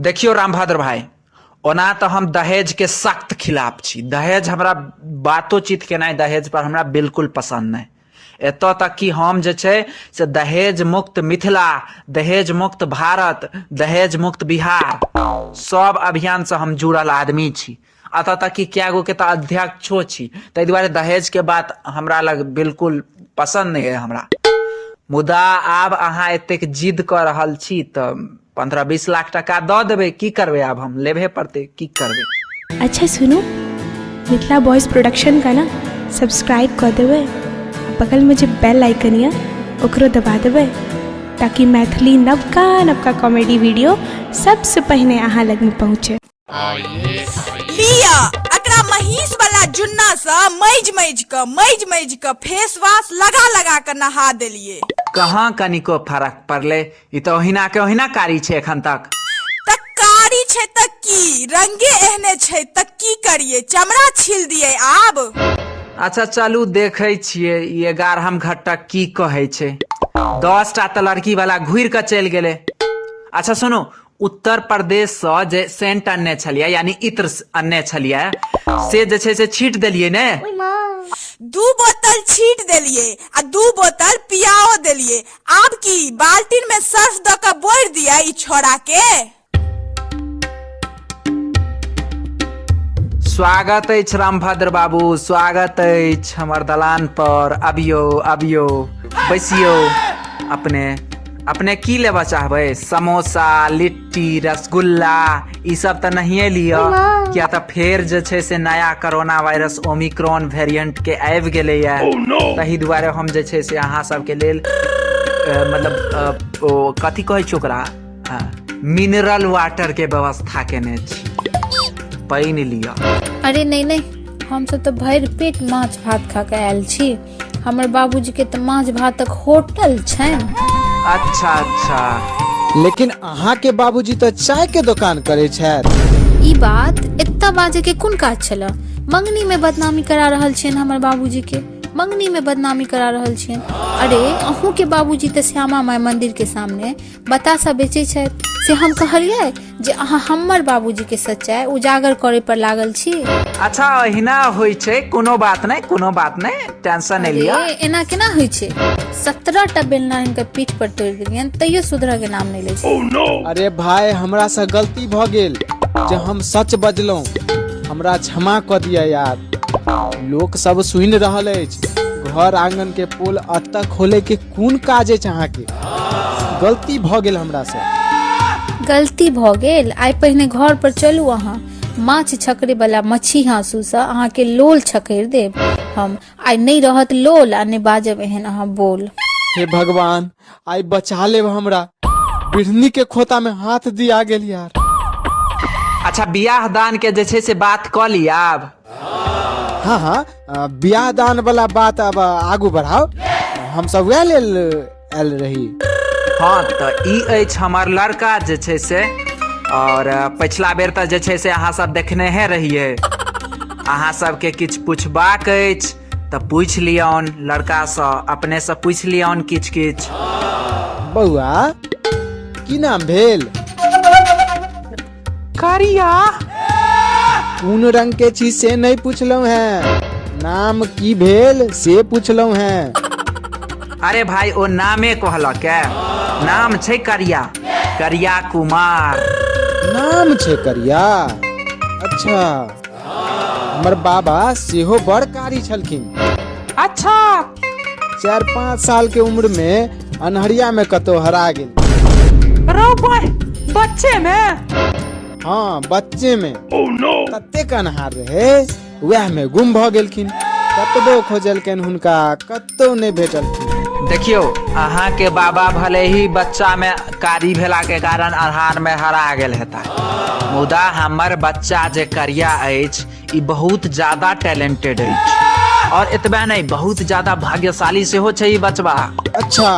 देखियौ रामभद्र भाई, ओना तऽ हम दहेजके सख्त खिलाफ छी। दहेज हमरा बातोचीत केनाइ दहेज पर हमरा बिल्कुल पसन्द नहि। एतऽ तक कि हम जे छै से दहेज मुक्त मिथिला, दहेज मुक्त भारत, दहेज मुक्त बिहार सब अभियानसँ हम जुड़ल आदमी छी। एतऽ तक कि कए गोके तऽ अध्यक्षो छी। ताहि दुआरे दहेजके बात हमरा लग बिल्कुल पसन्द नहि अइ हमरा। मुदा आब अहाँ एतेक जिद कऽ रहल छी तऽ 15-20 लाख टका दऽ देबै। की करबै, आब हम लेबहे पड़तै, की करबै। अच्छा सुनू, मिथिला बॉयज प्रोडक्शन का ना सब्सक्राइब कऽ देबै, आ बगलमे जे बेल आइकन यऽ ओकरो दबा देबै, ताकि मैथिली नवका नवका कॉमेडी वीडियो सबसँ पहिने अहाँ लगमे पहुँचे। लिअ, एकरा महींस वाला जुन्ना सँ मजि मजि कऽ मजि मजि कऽ फेस वाश लगा लगा कऽ नहा देलियै। कहाँ कनिको फरक पड़लै, ई तऽ ओहिना के ओहिना कारी छै एखन तक। तऽ कारी छै तऽ की, रंगे एहने छै तऽ की करियै, चमड़ा छील दियै आब? अच्छा चलू देखै छियै ई 11 घटक की कहै छै। 10 टा तऽ लड़की वाला घुरि कऽ चलि गेलै। अच्छा सुनू, उत्तर प्रदेश सँ जे सेंट अनने छलियै, यानी इत्र अनने छलियै, से जे छै से छीट देलियै ने? 2 बोतल छीट देलियै आ 2 बोतल पियाओ देलियै। आब की बाल्टीन में सर्फ दऽ कऽ बोरि दियै ई छोड़ा के? स्वागत अछि रामभद्र बाबू, स्वागत अछि हमर दलान पर। अबियौ अबियौ, बैसियौ। अपने अपने की लेबऽ चाहबै? समोसा, लिट्टी, रसगुल्ला ई सब तऽ नहिए लिअ, किया तऽ फेर जे छै से नया कोरोना वायरस ओमिक्रॉन वेरिएंट के आबि गेलैया। ताहि दुआरे हम जे छै से अहाँ सबके लेल मतलब ओ कथी कहै छै ओकरा, मिनरल वाटर के व्यवस्था केने छी, पानि लिअ। अरे नहि नहि, हमसब तऽ भरि पेट माछ भात खा कऽ आयल छी। हमर बाबूजी के तऽ माछ भातक होटल छनि। अच्छा अच्छा। लेकिन अहाँ के बाबूजी तऽ चाय के दोकान करे छथि। ई बात एतऽ बाजे के कोन काज छल? मंगनी में बदनामी करा रहल छियनि हमर बाबूजी के, मंगनी में बदनामी करा रहल छियनि। अरे अहूँ के बाबूजी तऽ श्यामा माई मंदिर के सामने बताशा बेचै छथि, से हम कहलियै जे अहाँ हमर बाबूजी के सच्चाई उजागर करे पर लागल छी। अच्छा अहिना होइ छै, कोनो बात नहि, कोनो बात नहि, टेंशन नहि लिअ। अरे एना केना होइ छै? 17 टा बेलना हिनकर पीठ पर तोड़ि देलियनि तैयो सुधरऽ के नाम नहि लै छै। अरे भाई, हमरा से गलती भऽ गेल जे हम सच बजलहुँ, हमरा क्षमा कऽ दिअ यार। लोक सब सुनि रहल अछि, घर आंगन के पोल एतऽ खोले के कोन काज अछि अहाँके? गलती भऽ गेल हमरा से। गलती भऽ गेल? आइ पहिने घर पर चलू, अहाँ माछ छकरे वाला मच्छी हाँसू सँ अहाँके लोल छकरि देब हम। आइ नहि रहत लोल आ नहि बाजब एहन अहाँ बोल। हे भगवान, आइ बचा लेब हमरा, बिढ़नी के खोता में हाथ दिया गेल यार। अच्छा बियाह दान के जे छै से बात कऽ ली आब? हाँ हाँ, बियाह दान वाला बात अब आगू बढ़ाओ, हम सब वएह लेल आयल रही। हाँ तऽ ई अछि हमर लड़का जे छै से, और पछिला बेर तऽ जे छै से अहाँ सब देखने हे रहियै। अहाँ सबके किछु पूछबाक अछि तऽ पूछि लियौन लड़कासँ, अपनेसँ पूछि लियौन किछु किछु। बौआ की नाम भेल? करिया। कोन रंग के छी से नहीं पूछलहुँ हैं, नाम की भेल से पूछलहुँ हैं। अरे भाई ओ नामे कहलक है, नाम छै करिया, करिया कुमार। नाम छै करिया? अच्छा, हमर बाबा सेहो बड़ कारी छलखिन। अच्छा। 4-5 साल के उम्र में अन्हरिया में कतौ हरा गेल। रौ भाई, बच्चे में? हाँ बच्चे में। ततेक अन्हार रहे, वएह में गुम भऽ गेलखिन। कतबो खोजलकनि हुनका, कतौ नहि भेटलखिन। देखियौ अहाँ के बाबा भले ही बच्चा में कारी भेला के कारण अन्हार में हरा गेल हेता, मुदा हमर बच्चा जे करिया अछि ई बहुत ज्यादा टैलेंटेड अछि, और एतबे नहि बहुत ज्यादा भाग्यशाली सेहो छै ई बचबा। अच्छा।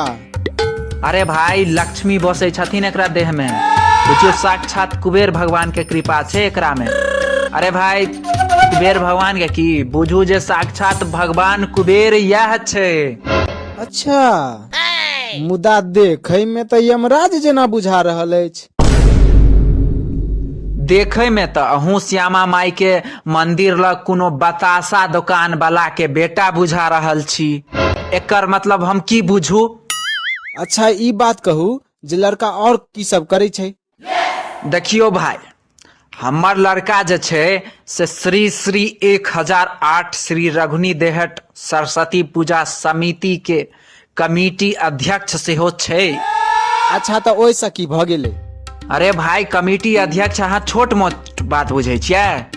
अरे भाई लक्ष्मी बसै छथिन एकरा देह में, बुझियौ साक्षात कुबेर भगवान के कृपा छै एकरा में। अरे भाई कुबेर भगवान के की बुझू जे साक्षात भगवान कुबेर यह छै। अच्छा, मुदा देखै में तऽ यमराज जेना बुझा रहल अछि। देखै में तऽ अहूँ श्यामा माई के मंदिर लग कोनो बतासा दोकान वाला के बेटा बुझा रहल छी। एकर मतलब हम की बुझू? अच्छा ई बात कहू जे लड़का और की सब करै छै? देखियौ भाई, हमर लड़का जे छै से श्री श्री 1008 श्री रघुनी देहट सरस्वती पूजा समिति के कमिटी अध्यक्ष सेहो छै। अच्छा तऽ ओहिसँ की भऽ गेलै? अरे भाई, कमिटी अध्यक्ष अहाँ छोट मोट बात बुझै छियै?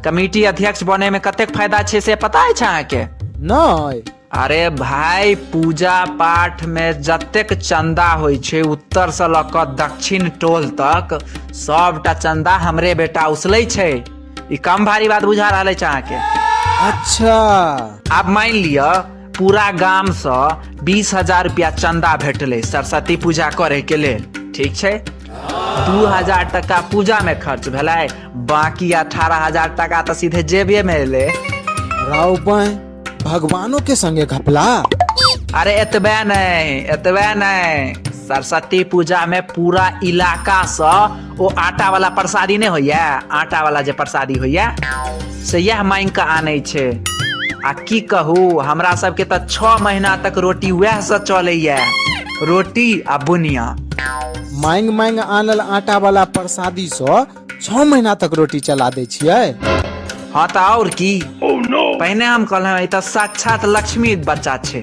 कमिटी अध्यक्ष बने में कतेक फायदा छै से पता अछि अहाँके? नहि। अरे भाई, पूजा पाठ में जतेक चंदा होइ छै उत्तर से लऽ कऽ दक्षिण टोल तक सबटा चंदा हमरे बेटा उसलै छै। ई कम भारी बात बुझा रहल अछि अहाँके? अच्छा। आब मानि लिअ पूरा गाम से 20,000 रुपया चंदा भेटलै सरस्वती पूजा करे के लेल, ठीक छै? 2,000 टका पूजा में खर्च भेलै, बाकी 18,000 टका तऽ सीधे जेबे में एलै। राव बाय, भगवानों के संगे घपला। अरे एतबे नहीं, एतबे नहीं, सरस्वती पूजा में पूरा इलाका से ओ आटा वाला प्रसादी नहीं होइया, आटा वाला जे प्रसादी होइया से यह मांग के आनै छै। आ की कहू, हमरा सबके तऽ 6 महीना तक रोटी वएह से चलैया, रोटी आ बुनिया। मांग मांग आनल आटा वाला प्रसादी से 6 महीना तक रोटी चला दै छियै। हाँ तऽ और की। पहिने हम कहलहुँ ई तऽ साक्षात लक्ष्मी बच्चा छै।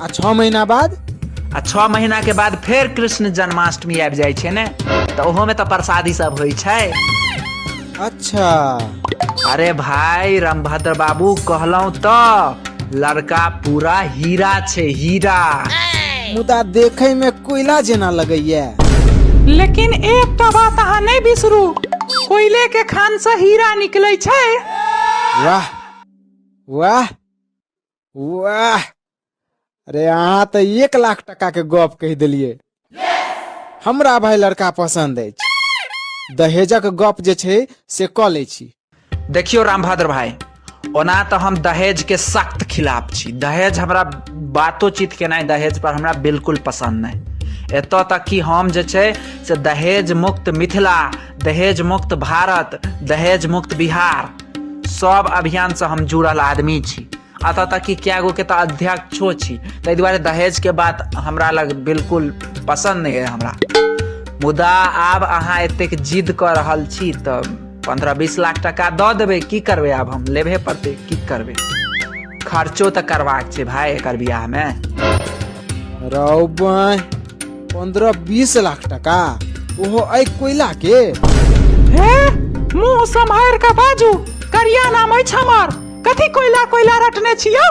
आ 6 महीना बाद? आ 6 महीना के बाद फेर कृष्ण जन्माष्टमी आबि जाइ छै ने, तऽ ओहो में तऽ प्रसादी सब होइ छै। अच्छा। अरे भाई रामभद्र बाबू, कहलहुँ तऽ लड़का पूरा हीरा छै, हीरा। मुदा देखै में कोयला जेना लगैया। लेकिन एकटा बात अहाँ नहि बिसरू, कोयले के खान से हीरा निकलै छै। वाह वाह वाह, अरे अहाँ तऽ 1 लाख टका के गप कहि देलियै। हमरा भाई लड़का पसंद अछि, दहेजक गप जे छै से कऽ लै छी। देखियौ रामभद्र भाई, ओना तऽ हम दहेज के सख्त खिलाफ छी। दहेज हमरा बातोचीत केनाइ दहेज पर हमरा बिल्कुल पसंद नहि। एतऽ तक कि हम जे छै से दहेज मुक्त मिथिला, दहेज मुक्त भारत, दहेज मुक्त बिहार सब अभियान से हम जुड़ल आदमी छी। एतऽ तक कि कए गो के तऽ अध्यक्षो छी। ताहि दुआरे दहेज के बात हमरा लग बिल्कुल पसंद नहि है हमरा। मुदा आब अहाँ एतेक जिद कऽ रहल छी तऽ 15-20 लाख टका दऽ देबै। की करबै, आब हम लेबहे पड़तै, की करबै, खर्चो तऽ करबाक छै भाई एकर बियाह में। रौ बाय, 15-20 लाख टका, ओहो एहि कोयला के? हे, मुंह सम्हारि कऽ बाजू, करिया नाम अछि हमर। कथी कोयला कोयला रटने छियौ?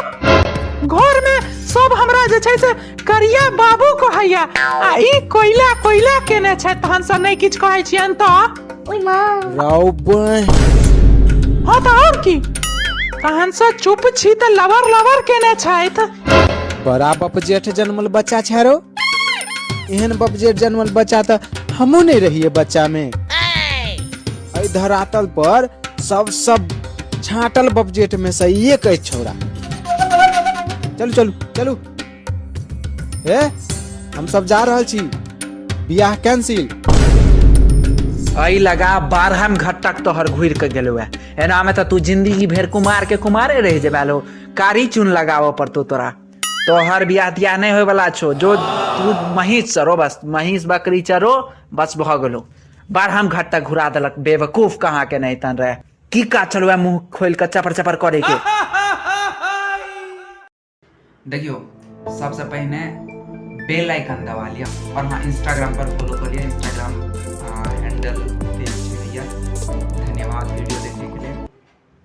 घर में सब हमरा जे छै से करिया बाबू कहैया, आ ई कोयला कोयला केने छै, तहन से नहि किछु कहै छियनि तऽ। रौ बाय। हाँ तऽ और की, तहन से चुप छी तऽ लवर लवर केने छथि। बड़ा बप जेठ जन्मल बच्चा छै रो, एहन बप जेठ जन्मल बच्चा तऽ हमहूँ नहि रहिए बच्चा में। एहि धरातल पर सब सब छाँटल बप जेठ में से एक अछि छौड़ा। चलू चलू चलू, हे हम सब जा रहल छी, बियाह कैंसिल। एहि लगा 12 घटक तोहर घुरि के गेलौ है। एना में तऽ तू जिंदगी भरि कुमार के कुमारे रहि जेबा लो, कारी चून लगाबऽ पड़तौ तोरा। तोहर बियाह तियाह नहि होय वाला छौ, जो तू महींस चरो, बस महींस बकरी चरो, बस भऽ गेलौ। 12 घटक घुरा देलक बेवकूफ कहाँ के नहीं तन रहे। की काज छलौ है मुंह खोलि कऽ चपर चपर करे के? देखियो, सबसे पहिने बेल आइकन दबा लिया और हाँ इंस्टाग्राम पर फॉलो कर लिया। इंस्टाग्राम